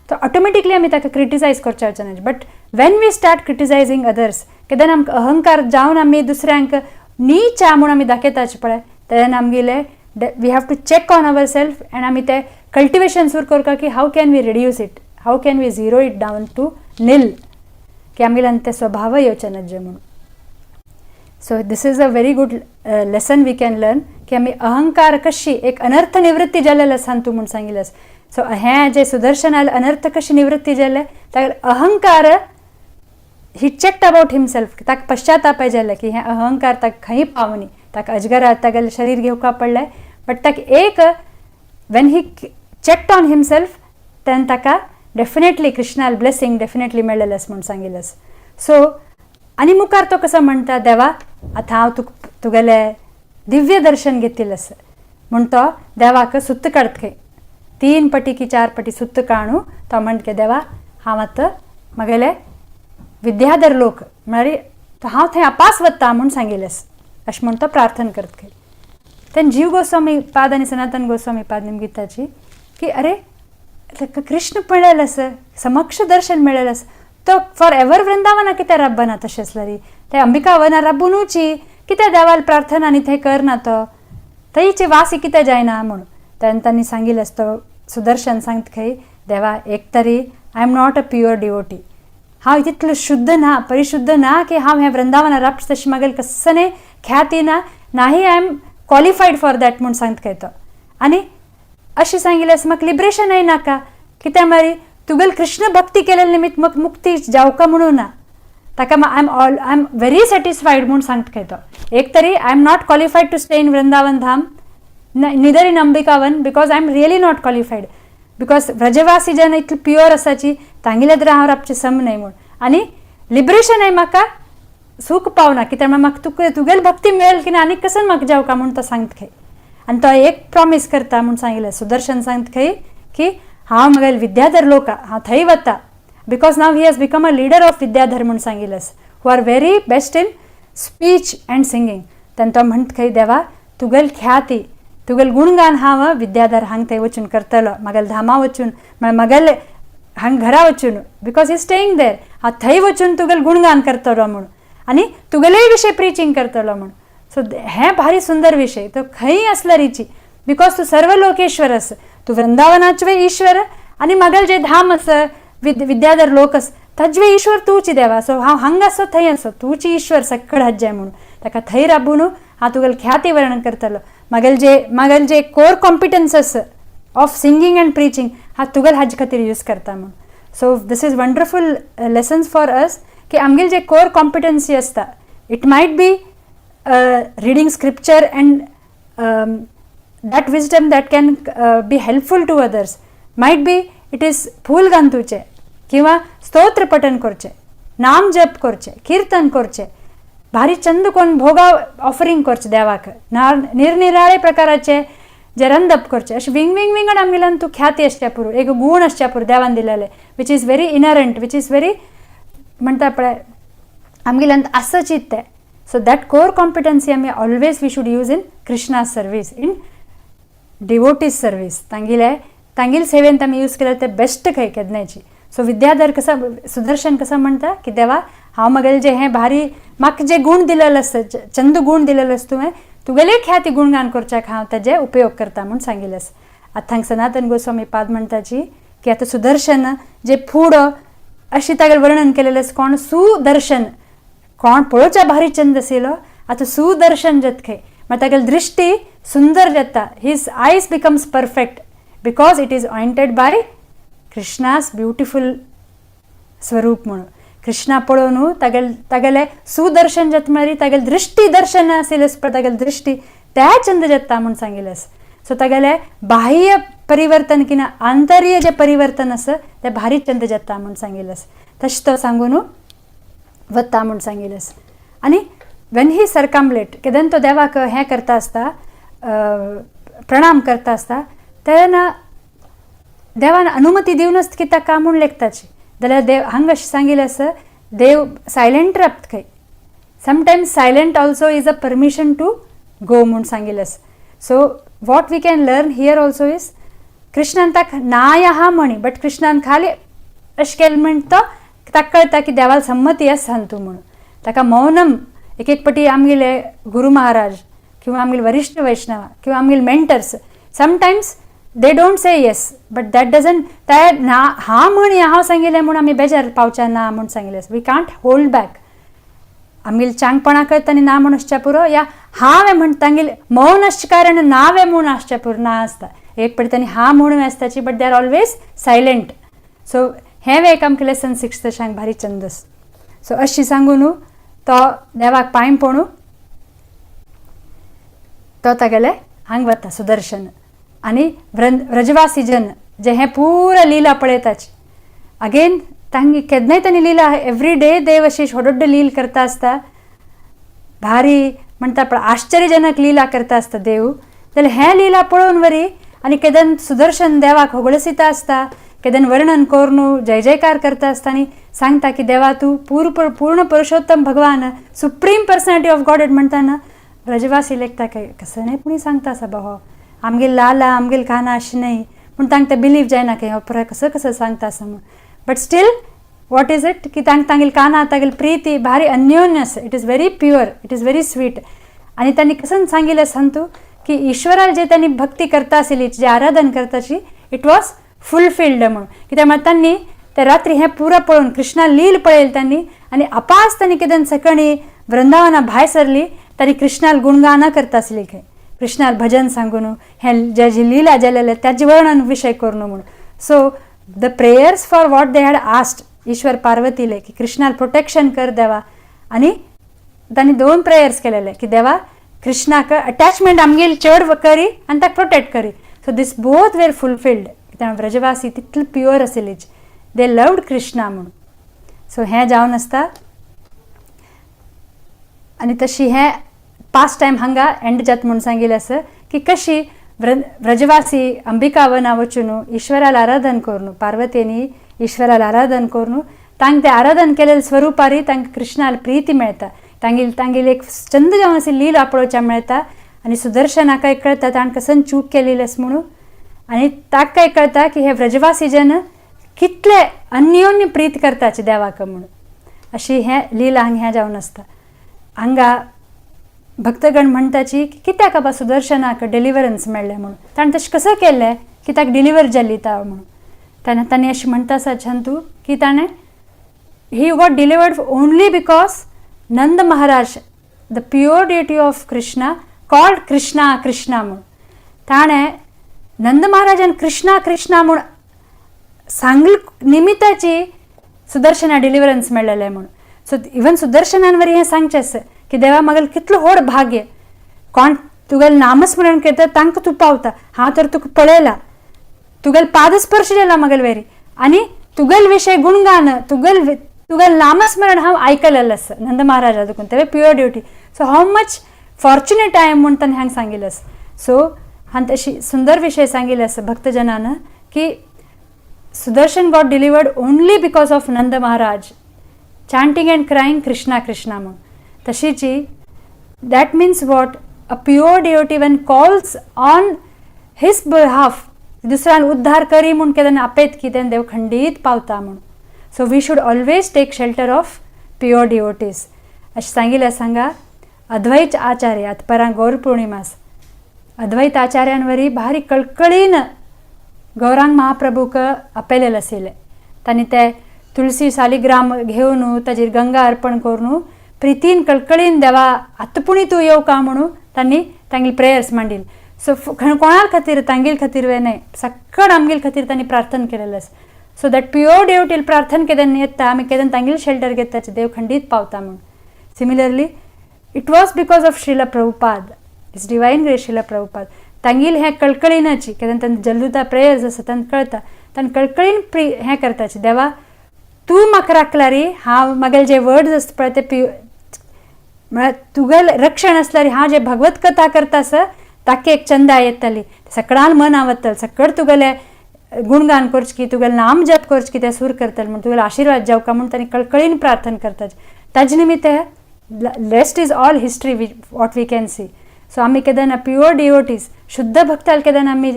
तो ऑटोमॅटिकली आमी ताका क्रिटिसायज करच्या वचना. But when we start criticizing others, केन्ना आमकां अहंकार जावन आमी दुसऱ्यांक नीच आहा म्हूण आमी दाखयताचे पळय, तेन्ना आमगेले we have to check on our self and आमी ते कल्टिवेशन सुरू करता की how can we reduce it. How can we zero it down to nil की आमगेल्यान ते स्वभाव येवचे नज्जे म्हणून. So this is a very good lesson we can learn की आमी अहंकार कशी एक अनर्थ निवृत्ती जालेले आसा तूं म्हूण सांगिल्लें. सो हें जे सुदर्शनाल अनर्थ कशी निवृत्ती जाले, ताका अहंकार, he checked about himself. ताका पश्चाताप जाले की हें अहंकार ताका खंय पावनी, ताका अजगरा तागेलें शरीर घेवपाक पडलें. बट ताका एक when he checked on himself, तेन्ना ताका डेफिनेटली कृष्णाल ब्लेसिंग डेफिनेटली मेळ्ळेलें आसा म्हूण सांगिल्लें. सो आनी मुखार तो कसो म्हणटा, देवा, आतां हांव तुका तुगेलें दिव्य दर्शन घेतिल्लें आसा म्हूण तो देवाक सुत्त काडटा खंय, तीन पटी की चार पटी सुत्त काणू तो म्हणटा की देवा, हांव आतां म्हगेले विद्याधर लोक, म्हळ्यार हांव थंय अपास वता म्हूण सांगिल्लें, अशें म्हूण तो प्रार्थना करता खंय. तेन्ना जीव गोस्वामी पाद आनी सनातन गोस्वामी पाद निमगिताची की अरे, ताका कृष्ण पळयलें आसा, समक्ष दर्शन मेळ्ळेलें आसा, तो फॉर एवर वृंदावना कित्याक राबना? तशें आसल्यार ते अंबिका वना राबुनूची कित्याक देवाल प्रार्थना आनी थंय करना तो, थंयची वासी कित्याक जायना म्हूण. तेन्ना तांणी सांगिल्लें, तो सुदर्शन सांगता खंय, देवा, एक तरी I am not a pure devotee. हांव तितलो शुद्ध ना, परिशुद्ध ना की हांव हें वृंदावना राबचें. तशें म्हागेलें कसलें ख्याती ना, नाही I am qualified for that म्हूण सांगता खंय तो. आनी अशें सांगिल्लें आसा, म्हाका लिबरेशनय नाका, कित्याक म्हळ्यार तुगेल कृष्ण भक्ती केलेले निमित्त म्हाका मुक्ती जावका म्हणून ना. ताका I am very satisfied म्हूण सांगता खंय तो. एक तरी I am not qualified to stay in Vrindavan Dham, neither in Ambikavan, because I am really not qualified, because व्रजवासी जन इतले प्युअर आसाची, तांगेले तर हांव राबचें सम न्हय म्हूण. आनी लिबरेशनय म्हाका सूख पावना, कित्याक म्हाका तुका तुगेली भक्ती मेळेल की ना, आनी कसन म्हाका जावका म्हूण तो सांगता खंय. आनी तो एक प्रॉमीस करता म्हूण सांगिल्लें. सुदर्शन सांगता खंय की हांव म्हगेले विद्याधर लोक हांव थंय वता, because now he has become a leader of Vidyadhar म्हूण सांगिल्लें, who are very best in speech and singing. तेन्ना तो म्हणटा खंय, देवा, तुगेली ख्याती, तुगेलें गुणगान हांव विद्याधर हांग थंय वचून करतलो, म्हागेले धामा वचून, म्हळ्यार म्हागेले हांग घरा वचून, because he staying there, हांव थंय वचून तुगेलें गुणगान करतलो म्हूण आनी तुगेलेय विशय प्रिचींग करतलो म्हूण. सो हें भारी सुंदर विशय. तो खंय आसल्यार रिची, because तूं सर्व लोकेश्वर आसा, तूं वृंदावनाचें ईश्वर आनी म्हागेलें जें धाम आसा, विद्याधर लोक आसा, ताजवे ईश्वर तूंच देवा. सो हांव हांगा आसो, थंय आसो, तूंच ईश्वर सकळ हाज्जाय म्हणून ताका थंय राबून हांव तुगेलें ख्याती वर्णन करतलो. म्हागेले जे कोर कॉम्पिटन्स आसा ऑफ सिंगींग अँड प्रिचींग, हांव तुगेले हाजे खातीर यूज करता म्हूण. So this is wonderful lessons for us की आमगेले जे कोर कॉम्पिटन्सी आसता, it might be reading scripture and that wisdom that can be helpful to others, might be it is फूल गांतुचे किंवा स्तोत्र पठन करचे, नाम जप करचे, कीर्तन करचे, भारी चंद कोण भोगा ऑफरिंग करचे देवाक, निरनिराळे प्रकाराचे जे रंदप करचे, अशें विंग विंग विंगड आमगेल्यान तूं ख्याती आसच्या पुरो, एक गूण आसच्या पुरो देवान दिलेले, which is very inherent, which is very म्हणटा पळय आमगेल्यान आसचीत तें. सो that core competency आमी always we should use in Krishna service, in devotees service. तांगेले तांगेले सेवेन आमी यूज केल्यार ते बेस्ट खंय केदनायची. सो विद्याधर कसा, सुदर्शन कसं म्हणटा की देवा, हांव म्हगेलें जे हें भारी म्हाका जे गूण दिलेले आसता, चंद गूण दिलेले आसा तुवें, तुगेले ख्याती गुणगान करच्याक हांव ताजे उपयोग करता म्हूण सांगिल्लें आसा. आतां हांगा सनातन गोस्वामी पाद म्हणटाची की आतां सुदर्शन जे फूड अशें तागेलें वर्णन केलेलें आसा, कोण सुदर्शन, कोण पळोवच्या भारी चंद आशिल्लो, आतां सुदर्शन जाता खंय, मागीर तागेली दृश्टी सुंदर जाता. His eyes becomes perfect because it is anointed by Krishna's beautiful स्वरूप म्हणून. कृष्णा पळोवन तागेले सुदर्शन जाता, म्हळ्यार तागेले दृश्टी दर्शन आशिल्लें पळय, तागेली दृश्टी त्या चंद जाता म्हूण सांगिल्लें आसा. सो तागेले बाह्य परिवर्तन किंवा आंतरीय जे परिवर्तन आसा तें भारी चंद जाता म्हूण सांगिल्लें आसा. तशें तो सांगून वता म्हूण सांगिल्लें आसा. आनी when he सर्काम्बुलेट, केदन तो देवाक हें करता आसता, प्रणाम करता आसता, तेन्ना देवान अनुमती दिवनच की ताका म्हूण लेखताची जाल्यार देव हांगा अशें सांगिल्लें आसा, देव सायलेंट रावता खंय. Sometimes silent also is a permission to go म्हूण सांगिल्लें आसा. So what we can learn here also is कृष्णान ताका नाय आहा म्हणी, बट कृष्णान खाली अशें केलें म्हण तो ताका कळटा की देवाल संमती आसा तूं म्हणून. ताका मौनम एक एक पटी आमगेले गुरु महाराज किंवा आमगेले वरिष्ठ वैष्णव किंवा आमगेले mentors, sometimes They don't say yes, but that doesn't ते ना हा म्हण हें हांव सांगिल्लें म्हूण आमी बेजार पावच्या ना म्हूण सांगिल्लें. We can't hold back. आमगेली चांगपणा करता आनी ना म्हूण आसच्या पुरो, या हांवें म्हण तांगेली मौन आसचे कारण नावें म्हूण आसच्या पुरो ना आसता. एक पळय तांणी हा म्हूण आसताची, but they are always silent. So हें एक आमकां लेसन सिक्स तशांक भारी चंदस. सो अशी सांगू न्हू तो देवाक पांय पणू तो तागेले हांग वता सुदर्शन आनी व्रजवासी जन जे हें पुरा लिला पळयताच. अगेन तांगे केन्नाय तांणी लिला एवरी डे देव अशी व्हड लील करता आसता, भारी म्हणटा पळय आश्चर्यजनक लिला करता आसता देव. जाल्यार हें लिला पळोवन वरी आनी केदन सुदर्शन देवाक होगळसिता आसता, केदन वर्णन करून जय जयकार करता आसता आनी सांगता की देवा तूं पूर्ण पुरुषोत्तम भगवान, सुप्रीम पर्सनॅलिटी ऑफ गॉड म्हणटा. व्रजवासी लेखता काय कसं नाही पुणी सांगता आसा बाबा आमगेल लाला आमगेल काना अशें न्हय पूण तांकां तें बिलीव जायना की हो पुराय कसं कसं सांगता आसा म्हूण. But still what is it की तांकां तांगेली काना तागेली प्रिती भारी अन्योन्य आसा. It is very pure, it is very sweet. आनी तांणी कसं सांगिल्लें सांगतू की ईश्वराल जे तांणी भक्ती करता आसली, जे आराधन करताची, it was fulfilled म्हणून. कित्याक म्हळ्यार तांणी ते रात्री हें पुरा पळोवन कृष्णा लील पळयलें तांणी आनी अपास तांणी कितें सकाळी वृंदावना भायर सरली तांणी कृष्णाल गुणगानां करता आसली खंय, कृष्णाल भजन सांगून हें जे जी लिला जालेलें ताजें वर्णन विशय करून म्हणून. So the prayers for what they had asked ईश्वर पार्वतीले की कृष्णाल प्रोटेक्शन कर देवा, आनी तांणी दोन प्रेयर्स केलेले की देवा कृष्णाक अटॅचमेंट आमगेली चड करी आनी ताका protect curry. So this both were fulfilled. कित्याक व्रजवासी तितले प्युअर आशिल्लीच, दे लव्ड कृष्णा म्हणून. सो हें जावन आसता आनी तशी हें पास्ट टायम हांगा एंड जाता म्हूण सांगिल्लें आसा की कशी व्रजवासी अंबिका वना वचून ईश्वराला आराधन करून, पार्वतीनी ईश्वराला आराधन करून तांकां तें आराधन केलेले स्वरुपारी तांकां कृष्णाल प्रिती मेळटा, तांगेली तांगेली एक चंद जावन अशी लीला पळोवच्या मेळटा. आनी सुदर्शनाक कळटा ताणें कसन चूक केलेली आसा म्हणून, आनी ताका कळटा की हे व्रजवासी जन कितले अन्योन्य प्रीत करताचे देवाक म्हणून. अशी हें लीला हांगा हें जावन आसता. हांगा भक्तगण म्हणटाची की कित्याक बाबा सुदर्शनाक डिलिवरन्स मेळ्ळें म्हणून, ताणें तशें कसं केलें की ताका डिलिवर जाल्ली ता म्हणून. ताणें तांणी अशें म्हणटा आसा छंतू की ताणें he got delivered only because Nanda Maharaj, the pure devotee of Krishna, called Krishna Krishna म्हणून. ताणें नंद महाराजान कृष्णा कृष्णा म्हूण सांगल निमित्ताची सुदर्शना डिलिवरन्स मेळ्ळेलें म्हणून. सो इवन सुदर्शनान वरी हें सांगचें आसा की देवा म्हाका कितलो व्हड भाग्य, कोण तुगेलें नामस्मरण करता तांकां तूं पावता, हांव तर तुका पळयला, तुगेले पादस्पर्श जाला म्हागेले वेरी आनी तुगेल विशय गुणगान तुगेल तुगेल नामस्मरण हांव आयकलेलें आसा नंद महाराजा देखून तेवे pure devotee. So how much fortunate I am म्हूण ताणें हांगा सांगिल्लें आसा. सो हांवें तशी सुंदर विशय सांगिल्ले आसा भक्तजनान की Sudarshan got delivered only because of Nanda Maharaj chanting and crying Krishna Krishna म्हणून. तशीची that means what, a pure devotee when calls on his behalf दुसऱ्यान उद्धार करी म्हूण केन्ना आपेत की तेन्ना देव खंडीत पावता म्हूण. So we should always take shelter of pure devotees अशें सांगिल्लें. सांगा अद्वैत आचार्य आतां परां गौर पौर्णिमास अद्वैत आचार्यान वरी भारी कळकळीन गौरांग महाप्रभूक आपयलेलें आशिल्लें. तांणी ते तुळसी सालिग्राम घेवन ताजेर गंगा अर्पण करून प्रितीन कळकळीन देवा आतां तूं येवका म्हणून तांणी तांगेली प्रेयर्स मांडिल्ली. सो कोणा खातीर, तांगेल खातीर वे न्हय, सक्कड आमगेल खातीर तांणी प्रार्थना केलेलें आसा. सो that pure डेवटील प्रार्थना केन्ना येता आमी केन्ना तांगेल शेल्टर घेता देव खंडीत पावता म्हणून. Similarly it was because of Srila Prabhupada, His Divine Grace Srila Prabhupada, तांगेल हें कळकळीनाची केन्ना तांचे जलदूता प्रेयर्स आसा तांकां कळटा, तांकां कळकळीन प्री हें करताची देवा तूं म्हाका राखला रे, हांव म्हागेले जे वर्ड्स आसता पळय ते प्यु म्हळ्यार तुगेलें रक्षण आसल्यार हांव जे भगवत कथा करता आसा ताका एक चंदा येतली, सकडान मन आवडटलें, सकड तुगेलें गुणगान करचें की तुगेलें नाम जप करचें की ते सूर करतले म्हूण तुगेलो आशिर्वाद जावका म्हूण तांणी कळकळीन प्रार्थना करता. ताजे निमित्त rest is all history what we can see. So आमी केन्ना प्युअर डिवोटीज शुद्ध भक्ताल केन्ना आमी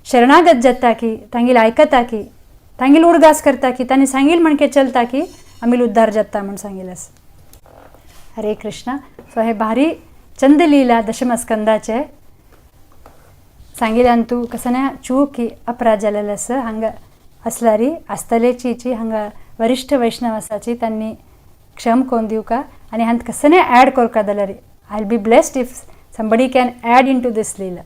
शरणागत जाता की तांगेली आयकता की तांगेली उडगास करता की तांणी सांगील म्हणके चलता की आमी उद्धार जाता म्हूण सांगिल्लें आसा. हरे कृष्णा. सो हे भारी चंदलीला दशमस्कंदाचे. सांगिल्ल्यान तूं कसना चूक ही अपराध जालेलो आसा हांगा असलारी आसतलेची हांगा वरिश्ठ वैष्णव आसाची तांणी क्षम कोन दिवका आनी हांत कसने ॲड करका जाल्यार I will be blessed if somebody can add into this Leela.